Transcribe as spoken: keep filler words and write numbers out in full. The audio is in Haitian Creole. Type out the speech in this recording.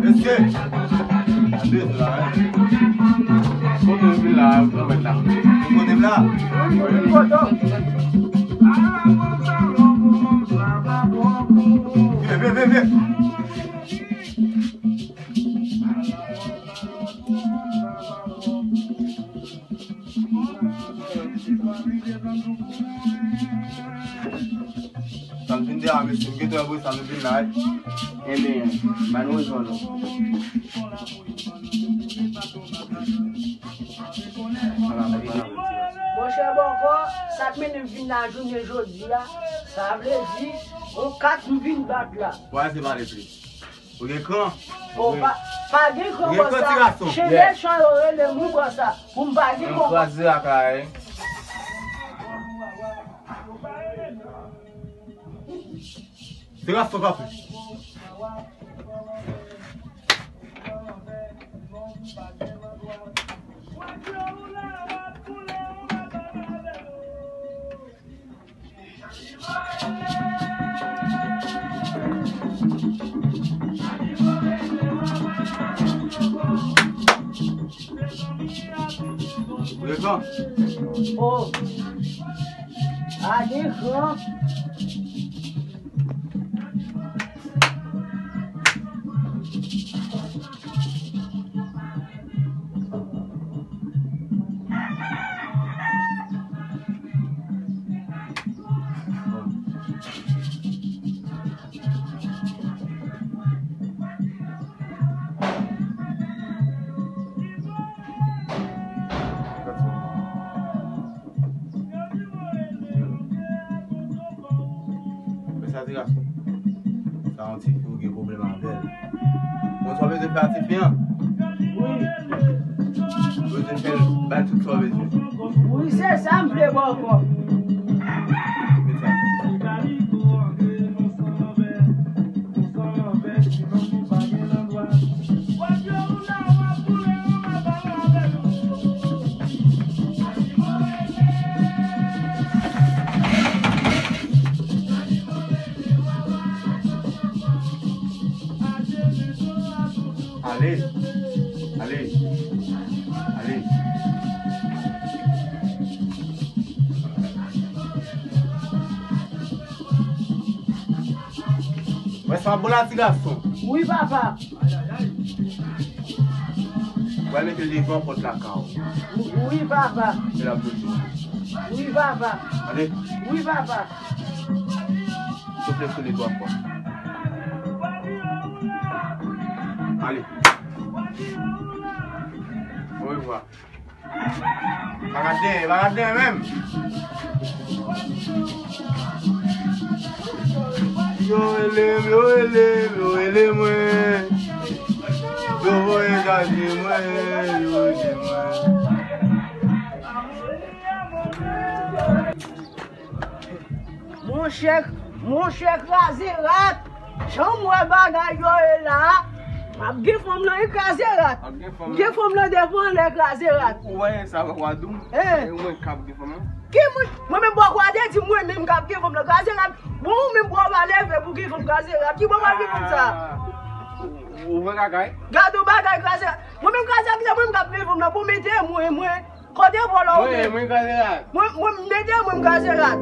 Mesye, tande la, hein. Kote w vin la, ou mèt la. Ou kote m la? Vin, vin, vin, vin. Sa n vin de a, mesye, m gentan wè sa nou vin la, wi. Ebyen, ba nou rezon nou. Monchè Bòkò, sa k mennen m vin la jounen jodi a, sa vle di, yon kat m vin bat la. Wè, se pale plis. Ou gen kran? Oh, pa, pa gen kran bò sa. Chen mechan yo rele m wi bò sa. Pou m pa gen kran. Kraze ak la, hein. Se gason k ap fè. Ou gen kran? Oh. Pa gen kran. Men sa ti gason. Sa yon ti fi ou gen pwoblèm avè l. Bon, sa w bezwen fè a ti fi an? Wi. Ou bezwen fè l bay tout sa w bezwen. Wi, se sa m vle bò kò. Men sa. Ale, ale, ale. Wè sa bon la ti gason. Wi papa. Wè mete l devan pòt lakay ou. Wi papa. Se la pou di. Wi papa. Ale. Wi papa. Souple sou li twa fwa. Ale. Orevwa. Pa gade, pa gade menm. Yo rele m, yo rele m, yo rele mwen. Yo voye chaje mwen, yo rele mwen. Monchè, monchè Kraze Rat, jan m wè bagay yo ye la, m ap gen fanm nan wi Kraze Rat. M gen fanm nan devan lè Kraze Rat. Ou wè sa papa di w? Eh. Mwen k ap gen fanm nan. Ki moun? Mwen menm bò kwa te di mwen menm k ap gen fanm nan Kraze Rat. Bon, ou menm bò pa leve pou gen fanm Kraze Rat. Ki bò pa gen fanm sa? Ou vre kaka wi. Gade yon bagay Kraze Rat. Mwen menm Kraze Rat, mwen menm k ap gen fanm nan pou mete mwen, mwen. Kote vòlò ou menm? Mwen, mwen Kraze Rat. Mwen, mwen mete mwen Kraze Rat.